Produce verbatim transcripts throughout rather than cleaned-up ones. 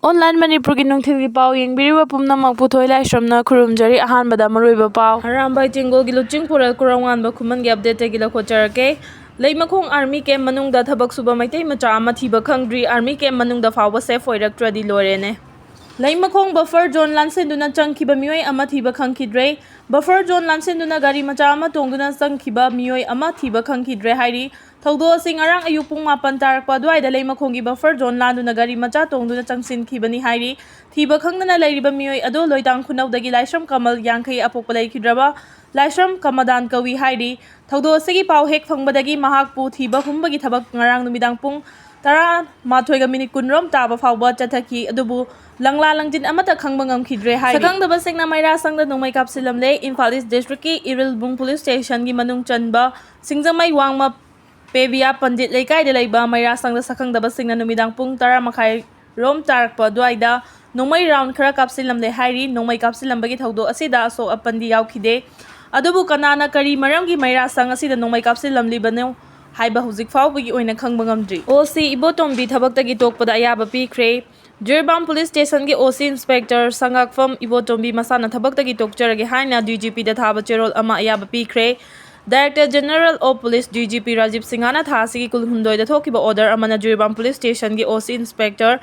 Online ꯃꯅꯤꯄꯨꯔꯒꯤ ꯅꯨꯡꯊꯤꯜꯒꯤ ꯄꯥꯎ ꯌꯦꯡꯕꯤꯔꯤꯕ ꯄꯨꯝꯅꯃꯛꯄꯨ ꯊꯣꯏ ꯂꯥꯏꯁ꯭ꯔꯝꯅ ꯈꯨꯔꯨꯝꯖꯔꯤ꯫ ꯑꯍꯥꯟꯕꯗ ꯃꯔꯨꯑꯣꯏꯕ ꯄꯥꯎ꯫ ꯑꯔꯥꯝꯕꯥꯏ ꯇꯦꯡꯒꯣꯜꯒꯤ ꯂꯨꯆꯤꯡꯄꯨꯔꯦꯜ ꯀꯨꯔꯧꯉꯥꯟꯕ ꯈꯨꯃꯟꯒꯤ ꯑꯞꯗꯦꯠꯇꯒꯤ ꯂꯧꯈꯠꯆꯔꯛꯀꯦ꯫ ꯂꯩꯃꯈꯣꯡ ꯑꯥꯔꯃꯤ ꯀꯦꯝ ꯃꯅꯨꯡꯗ ꯊꯕꯛ ꯁꯨꯕ ꯃꯩꯇꯩ ꯃꯆꯥ ꯑꯃ ꯊꯤꯕ ꯈꯪꯗ꯭ꯔꯤ꯫ ꯑꯥꯔꯃꯤ ꯀꯦꯝ ꯃꯅꯨꯡꯗ ꯐꯥꯎꯕ ꯁꯦꯐ ꯑꯣꯏꯔꯛꯇ꯭ꯔꯗꯤ ꯂꯣꯏꯔꯦꯅꯦ꯫ ꯂꯩꯃꯈꯣꯡ ꯕꯐꯔ ꯖꯣꯟ ꯂꯥꯟꯁꯤꯟꯗꯨꯅ ꯆꯪꯈꯤꯕ ꯃꯤꯑꯣꯏ ꯑꯃ ꯊꯤꯕ ꯈꯪꯈꯤꯗ꯭ꯔꯦ꯫ ꯕꯐꯔ ꯖꯣꯟ ꯂꯥꯟꯁꯤꯟꯗꯨꯅ ꯒꯥꯔꯤ ꯃꯆꯥ ꯑꯃ ꯇꯣꯡꯗꯨꯅ ꯆꯪꯈꯤꯕ ꯃꯤꯑꯣꯏ ꯑꯃ ꯊꯤꯕ ꯈꯪꯈꯤꯗ꯭ꯔꯦ ꯍꯥꯏꯔꯤ꯫ ꯊꯧꯗꯣꯛ ꯑꯁꯤ ꯉꯔꯥꯡ ꯑꯌꯨꯛ ꯄꯨꯡ ꯃꯥꯄꯟ ꯇꯥꯔꯛꯄ ꯑꯗꯨꯋꯥꯏꯗ ꯂꯩꯃꯈꯣꯡꯒꯤ ꯕꯐꯔ ꯖꯣꯟ ꯂꯥꯟꯗꯨꯅ ꯒꯥꯔꯤ ꯃꯆꯥ ꯇꯣꯡꯗꯨꯅ ꯆꯪꯁꯤꯟꯈꯤꯕꯅꯤ ꯍꯥꯏꯔꯤ꯫ ꯊꯤꯕ ꯈꯪꯗꯅ ꯂꯩꯔꯤꯕ ꯃꯤꯑꯣꯏ ꯑꯗꯨ ꯂꯣꯏꯇꯥꯡ ꯈꯨꯅꯧꯗꯒꯤ ꯂꯥꯏꯁ꯭ꯔꯝ ꯀꯃꯜ, ꯌꯥꯡꯈꯩ, ꯑꯄꯣꯛꯄ ꯂꯩꯈꯤꯗ꯭ꯔꯕ ꯂꯥꯏꯁ꯭ꯔꯝ ꯀꯃꯗꯥꯟ ꯀꯧꯏ ꯍꯥꯏꯔꯤ꯫ ꯊꯧꯗꯣꯛ ꯑꯁꯤꯒꯤ ꯄꯥꯎ ꯍꯦꯛ ꯐꯪꯕꯗꯒꯤ ꯃꯍꯥꯛꯄꯨ ꯊꯤꯕ ꯍꯨꯝꯕꯒꯤ ꯊꯕꯛ ꯉꯔꯥꯡ ꯅꯨꯃꯤꯗꯥꯡ ꯄꯨꯡ ꯇꯔꯥꯃꯥꯊꯣꯏꯒ ꯃꯤꯅꯤꯠ ꯀꯨꯟꯔꯣꯝ ꯇꯥꯕ ꯐꯥꯎꯕ ꯆꯠꯊꯈꯤ, ꯑꯗꯨꯕꯨ ꯂꯪꯂꯥ ꯂꯪꯖꯤꯟ ꯑꯃꯠꯇ ꯈꯪꯕ ꯉꯝꯈꯤꯗ꯭ꯔꯦ ꯍꯥꯏꯔꯤ꯫ ꯁꯛꯈꯪꯗꯕꯁꯤꯡꯅ ꯃꯩꯔꯥ ꯁꯪꯗ ꯅꯣꯡꯃꯩ ꯀꯥꯞꯁꯤꯜꯂꯝꯂꯦ꯫ ꯏꯝꯐꯥꯜ ꯏꯁ ꯗꯤꯁꯇ꯭ꯔꯤꯛꯀꯤ ꯏꯔꯤꯜꯕꯨꯡ ꯄꯨꯂꯤꯁ ꯁ꯭ꯇꯦꯁꯟꯒꯤ ꯃꯅꯨꯡ ꯆꯟꯕ ꯁꯤꯡꯖꯃꯩ ꯋꯥꯡꯃ ꯄꯦꯕꯤꯌꯥ ꯄꯟꯗꯤꯠ ꯂꯩꯀꯥꯏꯗ ꯂꯩꯕ ꯃꯩꯔꯥ ꯁꯪꯗ ꯁꯛꯈꯪꯗꯕꯁꯤꯡꯅ ꯅꯨꯃꯤꯗꯥꯡ ꯄꯨꯡ ꯇꯔꯥ ꯃꯈꯥꯏ ꯔꯣꯝ ꯇꯥꯔꯛꯄ ꯑꯗꯨꯋꯥꯏꯗ ꯅꯣꯡꯃꯩ ꯔꯥꯎꯟ ꯈꯔ ꯀꯥꯞꯁꯤꯜꯂꯝꯂꯦ ꯍꯥꯏꯔꯤ꯫ ꯅꯣꯡꯃꯩ ꯀꯥꯞꯁꯤꯜꯂꯝꯕꯒꯤ ꯊꯧꯗꯣꯛ ꯑꯁꯤꯗ ꯑꯁꯣꯛ ꯑꯄꯟꯗꯤ ꯌꯥꯎꯈꯤꯗꯦ꯫ ꯑꯗꯨꯕꯨ ꯀꯅꯥꯅ ꯀꯔꯤ ꯃꯔꯝꯒꯤ ꯃꯩꯔꯥ ꯁꯪ ꯑꯁꯤꯗ ꯅꯣꯡꯃꯩ ꯀꯥꯞꯁꯤꯜꯂꯝꯂꯤꯕꯅꯣ ꯍꯥꯏꯕ ꯍꯧꯖꯤꯛ ꯐꯥꯎꯕꯒꯤ ꯑꯣꯏꯅ ꯈꯪꯕ ꯉꯝꯗ꯭ꯔꯤ꯫ ꯑꯣ ꯁꯤ ꯏꯕꯣꯇꯣꯝꯕꯤ ꯊꯕꯛꯇꯒꯤ ꯇꯣꯛꯄꯗ ꯑꯌꯥꯕ ꯄꯤꯈ꯭ꯔꯦ꯫ ꯖꯤꯔꯤꯕꯥꯝ ꯄꯨꯂꯤꯁ ꯁ꯭ꯇꯦꯁꯟꯒꯤ ꯑꯣ ꯁꯤ ꯏꯟꯁꯄꯦꯛꯇꯔ ꯁꯉꯥꯛꯐꯝ ꯏꯕꯣꯇꯣꯝꯕꯤ ꯃꯁꯥꯅ ꯊꯕꯛꯇꯒꯤ ꯇꯣꯛꯆꯔꯒꯦ ꯍꯥꯏꯅ ꯗꯤ ꯖꯤ ꯄꯤꯗ ꯊꯥꯕ ꯆꯦꯔꯣꯜ ꯑꯃ ꯑꯌꯥꯕ ꯄꯤꯈ꯭ꯔꯦ꯫ Director general of police, D G P, Rajib ꯁꯤꯡꯍꯅ ꯊꯥ ꯑꯁꯤꯒꯤ ꯀꯨꯟꯍꯨꯝꯗꯣꯏꯗ ꯊꯣꯛꯈꯤꯕ ꯑꯣꯔꯗꯔ ꯑꯃꯅ ꯖꯤꯔꯤꯕꯥꯝ ꯄꯨꯂꯤꯁ ꯁ꯭ꯇꯦꯁꯟꯒꯤ ꯑꯣ ꯁꯤ ꯏꯟꯁꯄꯦꯛꯇꯔ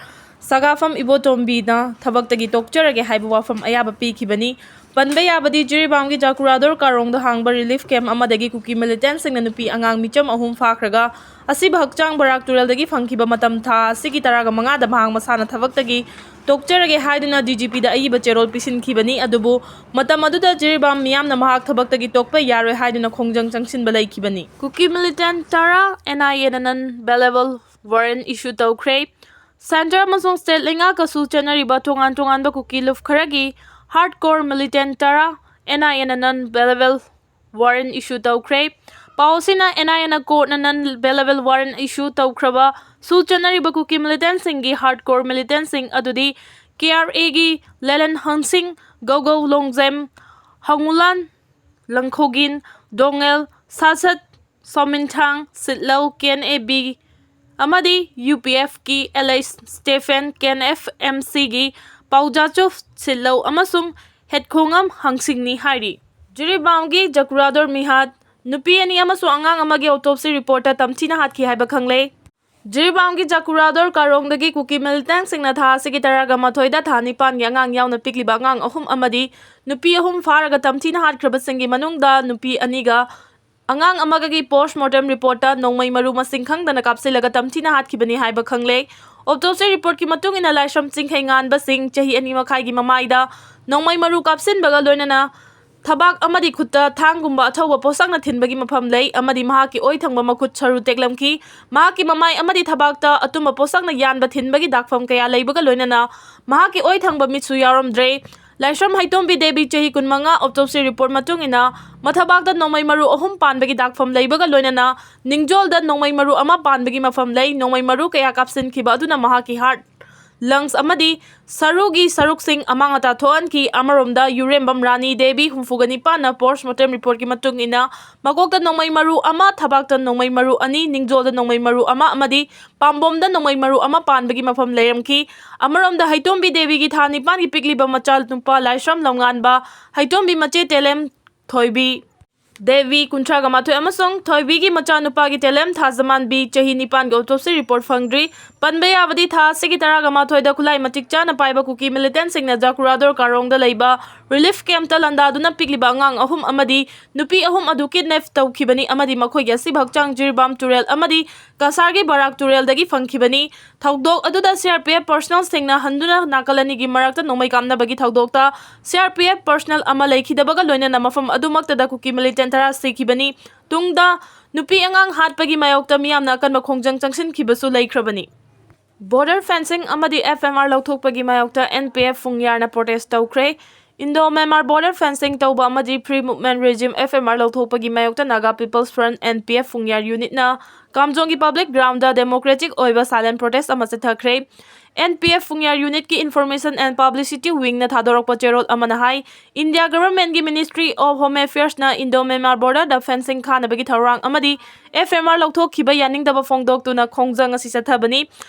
ꯁꯒꯥꯐꯝ ꯏꯕꯣꯇꯣꯝꯕꯤꯅ ꯊꯕꯛꯇꯒꯤ ꯇꯣꯛꯆꯔꯒꯦ ꯍꯥꯏꯕ ꯋꯥꯐꯝ ꯑꯌꯥꯕ ꯄꯤꯈꯤꯕꯅꯤ꯫ ꯄꯟꯕ ꯌꯥꯕꯗꯤ, ꯖꯤꯔꯤꯕꯥꯝꯒꯤ ꯖꯥꯀꯨꯔꯥꯗꯣꯔ ꯀꯥꯔꯣꯡꯗ ꯍꯥꯡꯕ ꯔꯤꯂꯤꯐ ꯀꯦꯝꯞ ꯑꯃꯗꯒꯤ ꯀꯨꯀꯤ ꯃꯤꯂꯤꯇꯦꯟꯠꯁꯤꯡꯅ ꯅꯨꯄꯤ ꯑꯉꯥꯡ ꯃꯤꯆꯝ ꯑꯍꯨꯝ ꯐꯥꯈ꯭ꯔꯒ ꯑꯁꯤꯕ ꯍꯛꯆꯥꯡ ꯕꯔꯥꯛ ꯇꯨꯔꯦꯜꯗꯒꯤ ꯐꯪꯈꯤꯕ ꯃꯇꯝ ꯊꯥ ꯑꯁꯤꯒꯤ ꯇꯔꯥꯒ ꯃꯉꯥꯗ ꯃꯍꯥꯛ ꯃꯁꯥꯅ ꯊꯕꯛꯇꯒꯤ ꯇꯣꯛꯆꯔꯒꯦ ꯍꯥꯏꯗꯨꯅ ꯗꯤ ꯖꯤ ꯄꯤꯗ ꯑꯏꯕ ꯆꯦꯔꯣꯜ ꯄꯤꯁꯤꯟꯈꯤꯕꯅꯤ꯫ ꯑꯗꯨꯕꯨ ꯃꯇꯝ ꯑꯗꯨꯗ ꯖꯤꯔꯤꯕꯥꯝ ꯃꯤꯌꯥꯝꯅ ꯃꯍꯥꯛ ꯊꯕꯛꯇꯒꯤ ꯇꯣꯛꯄ ꯌꯥꯔꯣꯏ ꯍꯥꯏꯗꯨꯅ ꯈꯣꯡꯖꯪ ꯆꯪꯁꯤꯟꯕ ꯂꯩꯈꯤꯕꯅꯤ꯫ ꯀꯨꯀꯤ ꯃꯤꯂꯤꯇꯦꯟꯠ ꯇꯔꯥ ꯑꯦꯟ ꯑꯥꯏ ꯑꯦꯅ ꯅꯟ ꯕꯦꯂꯦꯕꯜ ꯋꯥꯔꯦꯟꯠ ꯏꯁꯨ ꯇꯧꯈ꯭ꯔꯦ꯫ ꯁꯦꯟꯇꯔ ꯑꯃꯁꯨꯡ ꯁ꯭ꯇꯦꯠ ꯂꯩꯉꯥꯛꯀꯁꯨ ꯆꯦꯟꯅꯔꯤꯕ ꯇꯣꯉꯥꯟ ꯇꯣꯉꯥꯟꯕ ꯀꯨꯀꯤ ꯂꯨꯞ ꯈꯔꯒꯤ ꯍꯥꯔꯗ ꯀꯣꯔ ꯃꯤꯂꯤꯇꯦꯟꯠ ꯇꯔꯥ ꯑꯦꯟ ꯑꯥꯏ ꯑꯦꯅ ꯅꯟ ꯕꯦꯂꯦꯕꯜ ꯋꯥꯔꯦꯟꯠ ꯏꯁꯨ ꯇꯧꯈ꯭ꯔꯦ꯫ ꯄꯥꯎ ꯑꯁꯤꯅ ꯑꯦꯟ ꯑꯥꯏ ꯑꯦꯅ ꯀꯣꯔꯠꯅ ꯅꯟ ꯕꯦꯂꯦꯕꯜ ꯋꯥꯔꯦꯟꯠ ꯏꯁꯨ ꯇꯧꯈ꯭ꯔꯕ ꯁꯨ ꯆꯦꯟꯅꯔꯤꯕ ꯀꯨꯀꯤ ꯃꯤꯂꯤꯇꯦꯟꯠꯁꯤꯡꯒꯤ ꯍꯥꯔꯗ ꯀꯣꯔ ꯃꯤꯂꯤꯇꯦꯟꯠꯁꯤꯡ ꯑꯗꯨꯗꯤ ꯀꯦ ꯑꯥꯔ ꯑꯦꯒꯤ ꯂꯦꯂꯟ ꯍꯪꯁꯤꯡ, Gougou Longjem, Hangngulan Langkhogin, Dongel Sasat, Sominthang Sitlou, K N A B ꯑꯃꯗꯤ ꯌꯨ ꯄꯤ ꯑꯦꯐꯀꯤ L H Stephen, K N F M ꯁꯤꯒꯤ ꯄꯥꯎꯖꯥꯆꯨ ꯁꯤꯠꯂꯧ ꯑꯃꯁꯨꯡ ꯍꯦꯠꯈꯣꯡꯉꯝ ꯍꯪꯁꯤꯡꯅꯤ ꯍꯥꯏꯔꯤ꯫ ꯖꯤꯔꯤꯕꯥꯝꯒꯤ ꯖꯀꯨꯔꯥꯗꯣꯔ ꯃꯤꯍꯥꯠ, ꯅꯨꯄꯤ ꯑꯅꯤ ꯑꯃꯁꯨꯡ ꯑꯉꯥꯡ ꯑꯃꯒꯤ autopsy reportꯇ ꯇꯝꯊꯤꯅ ꯍꯥꯠꯈꯤ ꯍꯥꯏꯕ ꯈꯪꯂꯦ꯫ ꯖꯤꯔꯤꯕꯥꯝꯒꯤ ꯖꯀꯨꯔꯥꯗꯣꯔ ꯀꯥꯔꯣꯡꯗꯒꯤ ꯀꯨꯀꯤ militantꯁꯤꯡꯅ ꯊꯥ ꯑꯁꯤꯒꯤ ꯇꯔꯥꯒ ꯃꯥꯊꯣꯏꯗ ꯊꯥ ꯅꯤꯄꯥꯟꯒꯤ ꯑꯉꯥꯡ ꯌꯥꯎꯅ ꯄꯤꯛꯂꯤꯕ ꯑꯉꯥꯡ ꯑꯍꯨꯝ ꯑꯃꯗꯤ ꯅꯨꯄꯤ ꯑꯍꯨꯝ ꯐꯥꯔꯒ ꯇꯝꯊꯤꯅ ꯍꯥꯠꯈ꯭ꯔꯕꯁꯤꯡꯒꯤ ꯃꯅꯨꯡꯗ ꯅꯨꯄꯤ ꯑꯅꯤꯒ ꯑꯉꯥꯡ ꯑꯃꯒꯤ post mortem reportꯇ ꯅꯣꯡꯃꯩ ꯃꯔꯨ ꯃꯁꯤꯡ ꯈꯪꯗꯅ ꯀꯥꯞꯁꯤꯜꯂꯒ ꯇꯝꯊꯤꯅ ꯍꯥꯠꯈꯤꯕꯅꯤ ꯍꯥꯏꯕ ꯈꯪꯂꯦ꯫ Autopsy reportꯀꯤ ꯃꯇꯨꯡ ꯏꯟꯅ ꯂꯥꯏꯁ꯭ꯔꯝ ꯆꯤꯡꯈꯩꯉꯥꯟꯕ ꯁꯤꯡ, ꯆꯍꯤ ꯑꯅꯤ ꯃꯈꯥꯏꯒꯤ ꯃꯃꯥꯏꯗ ꯅꯣꯡꯃꯩ ꯃꯔꯨ ꯀꯥꯞꯁꯤꯟꯕꯒ ꯂꯣꯏꯅꯅ ꯊꯕꯥꯛ ꯑꯃꯗꯤ ꯈꯨꯠꯇ ꯊꯥꯡꯒꯨꯝꯕ ꯑꯊꯧꯕ ꯄꯣꯠꯁꯛꯅ ꯊꯤꯟꯕꯒꯤ ꯃꯐꯝ ꯂꯩ ꯑꯃꯗꯤ ꯃꯍꯥꯛꯀꯤ ꯑꯣꯏ ꯊꯪꯕ ꯃꯈꯨꯠ ꯁꯔꯨ ꯇꯦꯛꯂꯝꯈꯤ꯫ ꯃꯍꯥꯛꯀꯤ ꯃꯃꯥꯏ ꯑꯃꯗꯤ ꯊꯕꯥꯛꯇ ꯑꯇꯨꯝꯕ ꯄꯣꯠꯁꯛꯅ ꯌꯥꯟꯕ ꯊꯤꯟꯕꯒꯤ ꯗꯥꯛꯐꯝ ꯀꯌꯥ ꯂꯩꯕꯒ ꯂꯣꯏꯅꯅ ꯃꯍꯥꯛꯀꯤ ꯑꯣꯏ ꯊꯪꯕ ꯃꯤꯠꯁꯨ ꯌꯥꯎꯔꯝꯗ꯭ꯔꯦ꯫ ꯂꯥꯏꯁ꯭ꯔꯝ ꯍꯩꯇꯣꯝꯕꯤ ꯗꯦꯕꯤ, ꯆꯍꯤ ꯀꯨꯟꯃꯉꯥ, autopsy report ꯃꯇꯨꯡ ꯏꯟꯅ ꯃꯊꯕꯥꯛꯇ ꯅꯣꯡꯃꯩ ꯃꯔꯨ ꯑꯍꯨꯝ ꯄꯥꯟꯕꯒꯤ ꯗꯥꯛꯐꯝ ꯂꯩꯕꯒ ꯂꯣꯏꯅꯅ ꯅꯤꯡꯖꯣꯜꯗ ꯅꯣꯡꯃꯩ ꯃꯔꯨ ꯑꯃ ꯄꯥꯟꯕꯒꯤ ꯃꯐꯝ ꯂꯩ꯫ ꯅꯣꯡꯃꯩ ꯃꯔꯨ ꯀꯌꯥ ꯀꯥꯞꯁꯤꯟꯈꯤꯕ ꯑꯗꯨꯅ ꯃꯍꯥꯛꯀꯤ heart, lungs ꯑꯃꯗꯤ ꯁꯔꯨꯒꯤ ꯁꯔꯨꯛꯁꯤꯡ ꯑꯃꯥꯡ ꯑꯇꯥ ꯊꯣꯛꯍꯟꯈꯤ꯫ ꯑꯃꯔꯣꯝꯗ ꯌꯨꯔꯦꯝꯕꯝ ꯔꯥꯅꯤ ꯗꯦꯕꯤ, ꯍꯨꯝꯐꯨꯒ ꯅꯤꯄꯥꯟꯅ post mortem reportꯀꯤ ꯃꯇꯨꯡ ꯏꯟꯅ ꯃꯀꯣꯛꯇ ꯅꯣꯡꯃꯩ ꯃꯔꯨ ꯑꯃ, ꯊꯕꯥꯛꯇ ꯅꯣꯡꯃꯩ ꯃꯔꯨ ꯑꯅꯤ, ꯅꯤꯡꯖꯣꯜꯗ ꯅꯣꯡꯃꯩ ꯃꯔꯨ ꯑꯃ ꯑꯃꯗꯤ ꯄꯥꯝꯕꯣꯝꯗ ꯅꯣꯡꯃꯩ ꯃꯔꯨ ꯑꯃ ꯄꯥꯟꯕꯒꯤ ꯃꯐꯝ ꯂꯩꯔꯝꯈꯤ꯫ ꯑꯃꯔꯣꯝꯗ ꯍꯩꯇꯣꯝꯕꯤ ꯗꯦꯕꯤꯒꯤ ꯊꯥ ꯅꯤꯄꯥꯟꯒꯤ ꯄꯤꯛꯂꯤꯕ ꯃꯆꯥ ꯅꯨꯄꯥ ꯂꯥꯏꯁ꯭ꯔꯝ ꯂꯝꯉꯥꯟꯕ, ꯍꯩꯇꯣꯝꯕꯤ ꯃꯆꯦ ꯇꯦꯂꯦꯝ ꯊꯣꯏꯕꯤ ꯗꯦꯕꯤ, ꯀꯨꯟꯊ꯭ꯔꯥꯒ ꯃꯥꯊꯣꯏ, ꯑꯃꯁꯨꯡ ꯊꯣꯏꯕꯤꯒꯤ ꯃꯆꯥꯅꯨꯄꯥꯒꯤ ꯇꯦꯂꯦꯝ ꯊꯥꯖꯃꯥꯟꯕꯤ, ꯆꯍꯤ ꯅꯤꯄꯥꯟꯒꯤ autopsy report ꯐꯪꯗ꯭ꯔꯤ꯫ ꯄꯟꯕ ꯌꯥꯕꯗꯤ, ꯊꯥ ꯑꯁꯤꯒꯤ ꯇꯔꯥꯒ ꯃꯥꯊꯣꯏꯗ ꯈꯨꯠꯂꯥꯏ ꯃꯇꯤꯛ ꯆꯥꯅ ꯄꯥꯏꯕ ꯀꯨꯀꯤ militantꯁꯤꯡꯅ ꯖꯀꯨꯔꯥꯗꯣꯔ ꯀꯥꯔꯣꯡꯗ ꯂꯩꯕ relief campꯇ ꯂꯥꯟꯗꯥꯗꯨꯅ ꯄꯤꯛꯂꯤꯕ ꯑꯉꯥꯡ ꯑꯍꯨꯝ ꯑꯃꯗꯤ ꯅꯨꯄꯤ ꯑꯍꯨꯝ ꯑꯗꯨ kidnap ꯇꯧꯈꯤꯕꯅꯤ ꯑꯃꯗꯤ ꯃꯈꯣꯏꯒꯤ ꯑꯁꯤꯕ ꯍꯛꯆꯥꯡ ꯖꯤꯔꯤꯕꯥꯝ ꯇꯨꯔꯦꯜ ꯑꯃꯗꯤ ꯀꯁꯥꯔꯒꯤ ꯕꯔꯥꯛ ꯇꯨꯔꯦꯜꯗꯒꯤ ꯐꯪꯈꯤꯕꯅꯤ꯫ ꯊꯧꯗꯣꯛ ꯑꯗꯨꯗ ꯁꯤ ꯑꯥꯔ ꯄꯤ ꯑꯦꯐ personnelꯁꯤꯡꯅ ꯍꯟꯗꯨꯅ ꯅꯥꯀꯜ ꯑꯅꯤꯒꯤ ꯃꯔꯛꯇ ꯅꯣꯡꯃꯩ ꯀꯥꯞꯅꯕꯒꯤ ꯊꯧꯗꯣꯛꯇ C R P F personnel ꯑꯃ ꯂꯩꯈꯤꯗꯕꯒ ꯂꯣꯏꯅꯅ ꯃꯐꯝ ꯑꯗꯨꯃꯛꯇꯗ ꯀꯨꯀꯤ militant ꯇꯔꯥ ꯁꯤꯈꯤꯕꯅꯤ꯫ ꯇꯨꯡꯗ ꯅꯨꯄꯤ ꯑꯉꯥꯡ ꯍꯥꯠꯄꯒꯤ ꯃꯥꯌꯣꯛꯇ ꯃꯤꯌꯥꯝꯅ ꯑꯀꯟꯕ ꯈꯣꯡꯖꯪ ꯆꯪꯁꯤꯟꯈꯤꯕꯁꯨ ꯂꯩꯈ꯭ꯔꯕꯅꯤ꯫ Border fencing ꯑꯃꯗꯤ ꯑꯦꯐ ꯑꯦꯝ ꯑꯥꯔ ꯂꯧꯊꯣꯛꯄꯒꯤ ꯃꯥꯌꯣꯛꯇ ꯑꯦꯟ ꯄꯤ ꯑꯦꯐ ꯐꯨꯡꯌꯥꯔꯅ protest ꯇꯧꯈ꯭ꯔꯦ꯫ Indo Myanmar border fencing ꯇꯧꯕ ꯑꯃꯗꯤ Free Movement Regime, F M R, ꯂꯧꯊꯣꯛꯄꯒꯤ ꯃꯥꯌꯣꯛꯇ Naga People's Front, N P F, Phungyar unitꯅ ꯀꯥꯝꯖꯣꯡꯒꯤ ꯄꯕ꯭ꯂꯤꯛ ꯒ꯭ꯔꯥꯎꯟꯗ ꯗꯦꯃꯣꯀ꯭ꯔꯦꯇꯤꯛ ꯑꯣꯏꯕ ꯁꯥꯏꯂꯦꯟ ꯄ꯭ꯔꯣꯇꯦꯁ ꯑꯃ ꯆꯠꯊꯈ꯭ꯔꯦ꯫ ꯑꯦꯟ ꯄꯤ ꯑꯦꯐ ꯐꯨꯡꯌꯥꯔ ꯌꯨꯅꯤꯠꯀꯤ ꯏꯟꯐꯣꯔꯃꯦꯁꯟ ꯑꯦꯟ ꯄꯕ꯭ꯂꯤꯁꯤꯇꯤ ꯋꯤꯡꯅ ꯊꯥꯗꯣꯔꯛꯄ ꯆꯦꯔꯣꯜ ꯑꯃꯅ ꯍꯥꯏ, ꯏꯟꯗꯤꯌꯥ ꯒꯚꯔꯟꯃꯦꯟꯠꯀꯤ ꯃꯤꯅꯤꯁꯇ꯭ꯔꯤ ꯑꯣꯐ ꯍꯣꯝ ꯑꯦꯐꯤꯌꯔꯁꯅ ꯏꯟꯗꯣ ꯃ꯭ꯌꯥꯟꯃꯥꯔ ꯕꯣꯔꯗꯔꯗ ꯐꯦꯟꯁꯤꯡ ꯈꯥꯅꯕꯒꯤ ꯊꯧꯔꯥꯡ ꯑꯃꯗꯤ ꯑꯦꯐ ꯑꯦꯝ ꯑꯥꯔ ꯂꯧꯊꯣꯛꯈꯤꯕ ꯌꯥꯅꯤꯡꯗꯕ ꯐꯣꯡꯗꯣꯛꯇꯨꯅ ꯈꯣꯡꯖꯪ ꯑꯁꯤ ꯆꯠꯊꯕꯅꯤ꯫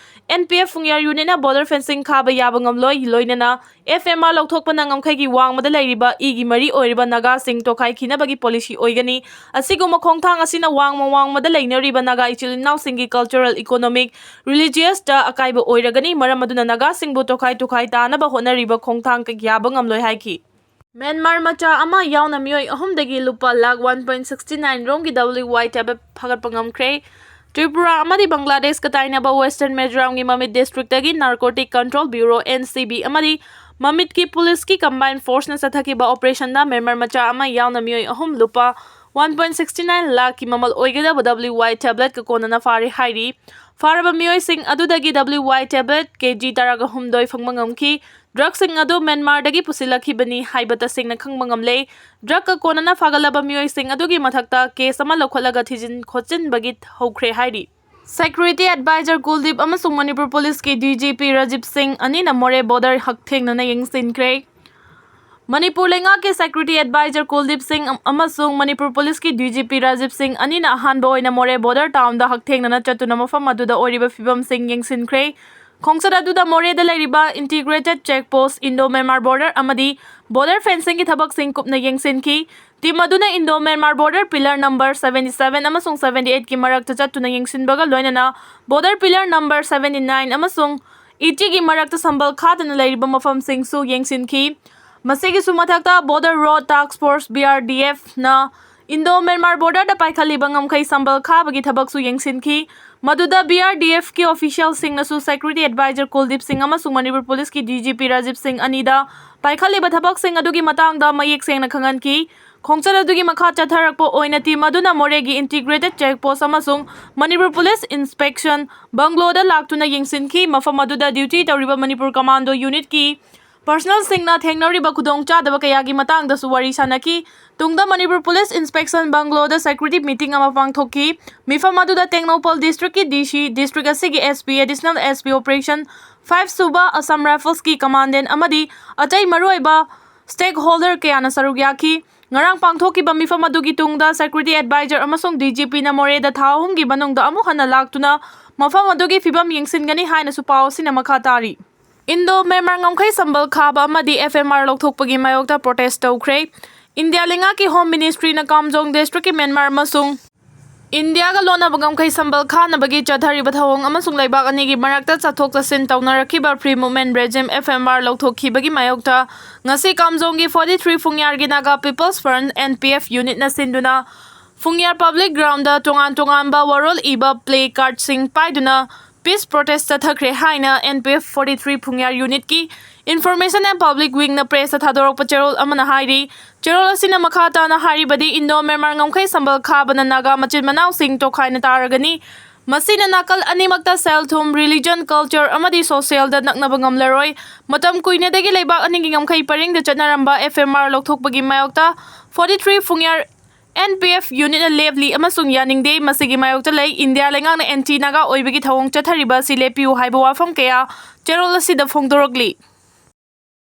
ꯑꯦꯟ ꯄꯤ ꯑꯦꯐ ꯐꯨꯡꯌꯥꯔ ꯌꯨꯅꯤꯠꯅ ꯕꯣꯔꯗꯔ ꯐꯦꯟꯁꯤꯡ ꯈꯥꯕ ꯌꯥꯕ ꯉꯝꯂꯣꯏ, ꯂꯣꯏꯅꯅ ꯑꯦꯐ ꯑꯦꯝ ꯑꯥꯔ ꯂꯧꯊꯣꯛꯄꯅ ꯉꯝꯈꯩꯒꯤ ꯋꯥꯡꯃꯗ ꯂꯩꯔꯤꯕ ꯏꯒꯤ ꯃꯔꯤ ꯑꯣꯏꯔꯤꯕ ꯅꯥꯒꯥꯁꯤꯡ ꯇꯣꯈꯥꯏꯈꯤꯅꯕꯒꯤ ꯄꯣꯂꯤꯁꯤ ꯑꯣꯏꯒꯅꯤ꯫ ꯑꯁꯤꯒꯨꯝꯕ ꯈꯣꯡꯊꯥꯡ ꯑꯁꯤꯅ ꯋꯥꯡꯃ ꯋꯥꯡꯃꯗ ꯂꯩꯅꯔꯤꯕ ꯅꯥꯒꯥ ꯏꯆꯤꯜ ꯏꯅꯥꯎꯁꯤꯡꯒꯤ ꯀꯜꯆꯔꯦꯜ, ꯏꯀꯣꯅꯣꯃꯤꯛ, ꯔꯤꯂꯤꯖꯤꯌꯁꯇ ꯑꯀꯥꯏꯕ ꯑꯣꯏꯔꯒꯅꯤ, ꯃꯔꯝ ꯑꯗꯨꯅ ꯅꯥꯒꯥꯁꯤꯡꯕꯨ ꯇꯣꯈꯥꯏ ꯇꯣꯈꯥꯏ ꯇꯥꯅꯕ ꯍꯣꯠꯅꯔꯤꯕ ꯈꯣꯡꯊꯥꯡ ꯀꯌꯥꯕ ꯉꯝꯂꯣꯏ ꯍꯥꯏꯈꯤ꯫ ꯃ꯭ꯌꯥꯟꯃꯥꯔ ꯃꯆꯥ ꯑꯃ ꯌꯥꯎꯅ ꯃꯤꯑꯣꯏ ꯑꯍꯨꯝꯗꯒꯤ ꯂꯨꯄꯥ lakh one point sixty nine ꯔꯣꯝꯒꯤ ꯗꯕ꯭ꯂꯤꯎ ꯋꯥꯏ ꯇꯦꯕ꯭ꯂꯦꯠ ꯐꯥꯒꯠꯄ ꯉꯝꯈ꯭ꯔꯦ꯫ ꯇ꯭ꯔꯤꯄꯨꯔꯥ ꯑꯃꯗꯤ ꯕꯪꯒ꯭ꯂꯥꯗꯦꯁꯀ ꯇꯥꯏꯅꯕ ꯋꯦꯁꯇꯔꯟ ꯃꯤꯖꯣꯔꯥꯝꯒꯤ ꯃꯃꯤꯠ ꯗꯤꯁꯇ꯭ꯔꯤꯛꯇꯒꯤ narcotic control bureau, N C B, ꯑꯃꯗꯤ ꯃꯃꯤꯠꯀꯤ ꯄꯨꯂꯤꯁꯀꯤ ꯀꯝꯕꯥꯏꯟ ꯐꯣꯔꯁꯅ ꯆꯠꯊꯈꯤꯕ ꯑꯣꯄꯔꯦꯁꯟꯗ ꯃ꯭ꯌꯥꯟꯃꯥꯔ ꯃꯆꯥ ꯑꯃ ꯌꯥꯎꯅ ꯃꯤꯑꯣꯏ ꯑꯍꯨꯝ ꯂꯨꯄꯥ ꯋꯥꯟ ꯄꯣꯏꯟ ꯁꯤꯛꯁꯇꯤ ꯅꯥꯏꯟ ꯂꯥꯈꯀꯤ ꯃꯃꯜ ꯑꯣꯏꯒꯗꯕ ꯗꯕ꯭ꯂꯤꯎ ꯋꯥꯏ ꯇꯦꯕ꯭ꯂꯦꯠꯀ ꯀꯣꯟꯅꯅ ꯐꯥꯔꯦ ꯍꯥꯏꯔꯤ꯫ ꯐꯥꯔꯕ ꯃꯤꯑꯣꯏꯁꯤꯡ ꯑꯗꯨꯗꯒꯤ ꯗꯕ꯭ꯂꯤꯎ ꯋꯥꯏ ꯇꯦꯕ꯭ꯂꯦꯠ ꯀꯦ ꯖꯤ ꯇꯔꯥꯒ ꯍꯨꯝꯗꯣꯏ ꯐꯪꯕ ꯉꯝꯈꯤ꯫ ꯗ꯭ꯔꯒꯁꯤꯡ ꯑꯗꯨ ꯃ꯭ꯌꯥꯟꯃꯥꯔꯗꯒꯤ ꯄꯨꯁꯤꯜꯂꯛꯈꯤꯕꯅꯤ ꯍꯥꯏꯕ ꯇꯁꯦꯡꯅ ꯈꯪꯕ ꯉꯝꯂꯦ꯫ ꯗ꯭ꯔꯒꯀ ꯀꯣꯟꯅꯅ ꯐꯥꯒꯠꯂꯕ ꯃꯤꯑꯣꯏꯁꯤꯡ ꯑꯗꯨꯒꯤ ꯃꯊꯛꯇ ꯀꯦꯁ ꯑꯃ ꯂꯧꯈꯠꯂꯒ ꯊꯤꯖꯤꯟ ꯈꯣꯠꯆꯤꯟꯕꯒꯤ ꯍꯧꯈ꯭ꯔꯦ ꯍꯥꯏꯔꯤ꯫ ꯁꯦꯀ꯭ꯌꯨꯔꯤꯇꯤ ꯑꯦꯗꯚꯥꯏꯖꯔ ꯀꯨꯜꯗꯤꯞ ꯑꯃꯁꯨꯡ ꯃꯅꯤꯄꯨꯔ ꯄꯨꯂꯤꯁꯀꯤ ꯗꯤ ꯖꯤ ꯄꯤ ꯔꯥꯖꯤꯕ ꯁꯤꯡ ꯑꯅꯤꯅ ꯃꯣꯔꯦ ꯕꯣꯔꯗꯔ ꯍꯛꯊꯦꯡꯅꯅ ꯌꯦꯡꯁꯤꯟꯈ꯭ꯔꯦ꯫ ꯃꯅꯤꯄꯨꯔ ꯂꯩꯉꯥꯛꯀꯤ ꯁꯦꯀ꯭ꯌꯨꯔꯤꯇꯤ ꯑꯦꯗꯚꯥꯏꯖꯔ ꯀꯨꯜꯗꯤꯞ ꯁꯤꯡ ꯑꯃꯁꯨꯡ ꯃꯅꯤꯄꯨꯔ ꯄꯨꯂꯤꯁꯀꯤ ꯗꯤ ꯖꯤ ꯄꯤ ꯔꯥꯖꯤꯕ ꯁꯤꯡ ꯑꯅꯤꯅ ꯑꯍꯥꯟꯕ ꯑꯣꯏꯅ ꯃꯣꯔꯦ ꯕꯣꯔꯗꯔ ꯇꯥꯎꯟꯗ ꯍꯛꯊꯦꯡꯅꯅ ꯆꯠꯇꯨꯅ ꯃꯐꯝ ꯑꯗꯨꯗ ꯑꯣꯏꯔꯤꯕ ꯐꯤꯕꯝꯁꯤꯡ ꯌꯦꯡꯁꯤꯟꯈ꯭ꯔꯦ꯫ ꯈꯣꯡꯆꯠ ꯑꯗꯨꯗ ꯃꯣꯔꯦꯗ ꯂꯩꯔꯤꯕ ꯏꯟꯇꯤꯒ꯭ꯔꯦꯇꯦꯗ ꯆꯦꯛ ꯄꯣꯁ, ꯏꯟꯗꯣ ꯃ꯭ꯌꯥꯟꯃꯥꯔ ꯕꯣꯔꯗꯔ ꯑꯃꯗꯤ ꯕꯣꯔꯗꯔ ꯐꯦꯟꯁꯤꯡꯒꯤ ꯊꯕꯛꯁꯤꯡ ꯀꯨꯞꯅ ꯌꯦꯡꯁꯤꯟꯈꯤ꯫ ꯇꯤꯝ ꯑꯗꯨꯅ Indo Myanmar border pillar number seventy seven ꯑꯃꯁꯨꯡ ꯁꯚꯦꯟꯇꯤ ꯑꯩꯠꯀꯤ ꯃꯔꯛꯇ ꯆꯠꯇꯨꯅ ꯌꯦꯡꯁꯤꯟꯕꯒ ꯂꯣꯏꯅꯅ border pillar number seventy nine ꯑꯃꯁꯨꯡ ꯑꯩꯠꯇꯤꯒꯤ ꯃꯔꯛꯇ ꯁꯝꯕꯜ ꯈꯥꯗꯅ ꯂꯩꯔꯤꯕ ꯃꯐꯝꯁꯤꯡꯁꯨ ꯌꯦꯡꯁꯤꯟꯈꯤ꯫ ꯃꯁꯤꯒꯤꯁꯨ ꯃꯊꯛꯇ ꯕꯣꯔꯗꯔ ꯔꯣꯗ ꯇꯥꯛꯁ ꯐꯣꯔꯁ, ꯕꯤ ꯑꯥꯔ ꯗꯤ ꯑꯦꯐꯅ ꯏꯟꯗꯣ ꯃ꯭ꯌꯥꯟꯃꯥꯔ ꯕꯣꯔꯗꯔꯗ ꯄꯥꯏꯈꯠꯂꯤꯕ ꯉꯝꯈꯩ ꯁꯝꯕꯜ ꯈꯥꯕꯒꯤ ꯊꯕꯛꯁꯨ ꯌꯦꯡꯁꯤꯟꯈꯤ꯫ ꯃꯗꯨꯗ ꯕꯤ ꯑꯥꯔ ꯗꯤ ꯑꯦꯐꯀꯤ ꯑꯣꯐꯤꯁꯤꯌꯦꯜꯁꯤꯡꯅꯁꯨ ꯁꯦꯀ꯭ꯌꯨꯔꯤꯇꯤ ꯑꯦꯗꯚꯥꯏꯖꯔ ꯀꯨꯜꯗꯤꯞ ꯁꯤꯡ ꯑꯃꯁꯨꯡ ꯃꯅꯤꯄꯨꯔ ꯄꯨꯂꯤꯁꯀꯤ ꯗꯤ ꯖꯤ ꯄꯤ ꯔꯥꯖꯤꯕ ꯁꯤꯡ ꯑꯅꯤꯗ ꯄꯥꯏꯈꯠꯂꯤꯕ ꯊꯕꯛꯁꯤꯡ ꯑꯗꯨꯒꯤ ꯃꯇꯥꯡꯗ ꯃꯌꯦꯛ ꯁꯦꯡꯅ ꯈꯪꯍꯟꯈꯤ꯫ ꯈꯣꯡꯆꯠ ꯑꯗꯨꯒꯤ ꯃꯈꯥ ꯆꯠꯊꯔꯛꯄ ꯑꯣꯏꯅ ꯇꯤꯝ ꯑꯗꯨꯅ ꯃꯣꯔꯦꯒꯤ ꯏꯟꯇꯤꯒ꯭ꯔꯦꯇꯦꯗ ꯆꯦꯛ ꯄꯣꯁ ꯑꯃꯁꯨꯡ ꯃꯅꯤꯄꯨꯔ ꯄꯨꯂꯤꯁ ꯏꯟꯁꯄꯦꯛꯁꯟ ꯕꯪꯒ꯭ꯂꯣꯗ ꯂꯥꯛꯇꯨꯅ ꯌꯦꯡꯁꯤꯟꯈꯤ꯫ ꯃꯐꯝ ꯑꯗꯨꯗ ꯗ꯭ꯌꯨꯇꯤ ꯇꯧꯔꯤꯕ ꯃꯅꯤꯄꯨꯔ ꯀꯃꯥꯟꯗꯣ ꯌꯨꯅꯤꯠꯀꯤ ꯄꯥꯔꯁꯅꯦꯜꯁꯤꯡꯅ ꯊꯦꯡꯅꯔꯤꯕ ꯈꯨꯗꯣꯡꯆꯥꯗꯕ ꯀꯌꯥꯒꯤ ꯃꯇꯥꯡꯗꯁꯨ ꯋꯥꯔꯤ ꯁꯥꯅꯈꯤ꯫ ꯇꯨꯡꯗ ꯃꯅꯤꯄꯨꯔ ꯄꯨꯂꯤꯁ ꯏꯟꯁꯄꯦꯛꯁꯟ ꯕꯪꯒ꯭ꯂꯣꯗ ꯁꯦꯀ꯭ꯌꯨꯔꯤꯇꯤ ꯃꯤꯇꯤꯡ ꯑꯃ ꯄꯥꯡꯊꯣꯛꯈꯤ꯫ ꯃꯤꯐꯝ ꯑꯗꯨꯗ ꯇꯦꯡꯅꯧꯄꯜ ꯗꯤꯁꯇ꯭ꯔꯤꯛꯀꯤ ꯗꯤ ꯁꯤ, ꯗꯤꯁꯇ꯭ꯔꯤꯛ ꯑꯁꯤꯒꯤ S P, additional S P operation five ꯁꯨꯕ, ꯑꯁꯥꯝ ꯔꯥꯏꯐꯜꯁꯀꯤ ꯀꯃꯥꯟꯗꯦꯟ ꯑꯃꯗꯤ ꯑꯇꯩ ꯃꯔꯨꯑꯣꯏꯕ ꯁ꯭ꯇꯦꯛ ꯍꯣꯜꯗꯔ ꯀꯌꯥꯅ ꯁꯔꯨꯛ ꯌꯥꯈꯤ꯫ ꯉꯔꯥꯡ ꯄꯥꯡꯊꯣꯛꯈꯤꯕ ꯃꯤꯐꯝ ꯑꯗꯨꯒꯤ ꯇꯨꯡꯗ ꯁꯦꯀ꯭ꯌꯨꯔꯤꯇꯤ ꯑꯦꯗꯚꯥꯏꯖꯔ ꯑꯃꯁꯨꯡ ꯗꯤ ꯖꯤ ꯄꯤꯅ ꯃꯣꯔꯦꯗ ꯊꯥ ꯑꯍꯨꯝꯒꯤ ꯃꯅꯨꯡꯗ ꯑꯃꯨꯛ ꯍꯟꯅ ꯂꯥꯛꯇꯨꯅ ꯃꯐꯝ ꯑꯗꯨꯒꯤ ꯐꯤꯕꯝ ꯌꯦꯡꯁꯤꯟꯒꯅꯤ ꯍꯥꯏꯅꯁꯨ ꯄꯥꯎ ꯑꯁꯤꯅ ꯃꯈꯥ ꯇꯥꯔꯤ꯫ ꯏꯟꯗꯣ ꯃ꯭ꯌꯥꯟꯃꯥꯔ ꯉꯝꯈꯩ ꯁꯝꯕꯜ ꯈꯥꯕ ꯑꯃꯗꯤ ꯑꯦꯐ ꯑꯦꯝ ꯑꯥꯔ ꯂꯧꯊꯣꯛꯄꯒꯤ ꯃꯥꯌꯣꯛꯇ ꯄ꯭ꯔꯣꯇꯦꯁ ꯇꯧꯈ꯭ꯔꯦ꯫ ꯏꯟꯗꯤꯌꯥ ꯂꯩꯉꯥꯛꯀꯤ ꯍꯣꯝ ꯃꯤꯅꯤꯁꯇ꯭ꯔꯤꯅ ꯀꯥꯝꯖꯣꯡ ꯗꯤꯁꯇ꯭ꯔꯤꯛꯀꯤ ꯃ꯭ꯌꯥꯟꯃꯥꯔ ꯑꯃꯁꯨꯡ ꯏꯟꯗꯤꯌꯥꯒ ꯂꯣꯟꯅꯕ ꯉꯝꯈꯩ ꯁꯝꯕꯜ ꯈꯥꯅꯕꯒꯤ ꯆꯠꯊꯔꯤꯕ ꯊꯧꯑꯣꯡ ꯑꯃꯁꯨꯡ ꯂꯩꯕꯥꯛ ꯑꯅꯤꯒꯤ ꯃꯔꯛꯇ ꯆꯠꯊꯣꯛ ꯆꯠꯁꯤꯟ ꯇꯧꯅꯔꯛꯈꯤꯕ free movement regime, F M R, ꯂꯧꯊꯣꯛꯈꯤꯕꯒꯤ ꯃꯥꯌꯣꯛꯇ ꯉꯁꯤ ꯀꯥꯝꯖꯣꯡꯒꯤ ꯐꯣꯔꯇꯤ ꯊ꯭ꯔꯤ ꯐꯨꯡꯌꯥꯔꯒꯤ Naga people's front, N P F, ꯌꯨꯅꯤꯠꯅ ꯁꯤꯟꯗꯨꯅ ꯐꯨꯡꯌꯥꯔ ꯄꯕ꯭ꯂꯤꯛ ꯒ꯭ꯔꯥꯎꯟꯗ ꯇꯣꯉꯥꯟ ꯇꯣꯉꯥꯟꯕ ꯋꯥꯔꯣꯜ ꯏꯕ ꯄ꯭ꯂꯦ ꯀꯥꯔꯗꯁꯤꯡ ꯄꯥꯏꯗꯨꯅ ꯄꯤꯁ ꯄ꯭ꯔꯣꯇꯦꯁ ꯆꯠꯊꯈ꯭ꯔꯦ ꯍꯥꯏꯅ N P F forty three Phungyar ꯌꯨꯅꯤꯠꯀꯤ ꯏꯟꯐꯣꯔꯃꯦꯁꯟ ꯑꯦꯟ ꯄꯕ꯭ꯂꯤꯛ ꯋꯤꯡꯅ ꯄ꯭ꯔꯦꯁꯇ ꯊꯥꯗꯣꯔꯛꯄ ꯆꯦꯔꯣꯜ ꯑꯃꯅ ꯍꯥꯏꯔꯤ꯫ ꯆꯦꯔꯣꯜ ꯑꯁꯤꯅ ꯃꯈꯥ ꯇꯥꯅ ꯍꯥꯏꯔꯤꯕꯗꯤ, ꯏꯟꯗꯣ ꯃ꯭ꯌꯥꯟꯃꯥꯔ ꯉꯝꯈꯩ ꯁꯝꯕꯜ ꯈꯥꯕꯅ ꯅꯥꯒꯥ ꯃꯆꯤꯟ ꯃꯅꯥꯎꯁꯤꯡ ꯇꯣꯈꯥꯏꯅ ꯇꯥꯔꯒꯅꯤ꯫ ꯃꯁꯤꯅ ꯅꯥꯀꯜ ꯑꯅꯤꯃꯛꯇ ꯁꯦꯜ ꯊꯨꯝ, ꯔꯤꯂꯤꯖꯟ, ꯀꯜꯆꯔ ꯑꯃꯗꯤ ꯁꯣꯁꯤꯌꯦꯜꯗ ꯅꯛꯅꯕ ꯉꯝꯂꯔꯣꯏ꯫ ꯃꯇꯝ ꯀꯨꯏꯅꯗꯒꯤ ꯂꯩꯕꯥꯛ ꯑꯅꯤꯒꯤ ꯉꯝꯈꯩ ꯄꯔꯤꯡꯗ ꯆꯠꯅꯔꯝꯕ ꯑꯦꯐ ꯑꯦꯝ ꯑꯥꯔ ꯂꯧꯊꯣꯛꯄꯒꯤ ꯃꯥꯌꯣꯛꯇ forty three Phungyar N P F ꯌꯨꯅꯤꯠꯅ ꯂꯦꯞꯂꯤ ꯑꯃꯁꯨꯡ ꯌꯥꯅꯤꯡꯗꯦ꯫ ꯃꯁꯤꯒꯤ ꯃꯥꯌꯣꯛꯇ ꯂꯩ꯫ ꯏꯟꯗꯤꯌꯥ ꯂꯩꯉꯥꯛꯅ ꯑꯦꯟꯇꯤ ꯅꯥꯒꯥ ꯑꯣꯏꯕꯒꯤ ꯊꯧꯑꯣꯡ ꯆꯠꯊꯔꯤꯕ ꯑꯁꯤ ꯂꯦꯞꯄꯤꯌꯨ ꯍꯥꯏꯕ ꯋꯥꯐꯝ ꯀꯌꯥ ꯆꯦꯔꯣꯜ ꯑꯁꯤꯗ ꯐꯣꯡꯗꯣꯔꯛꯂꯤ꯫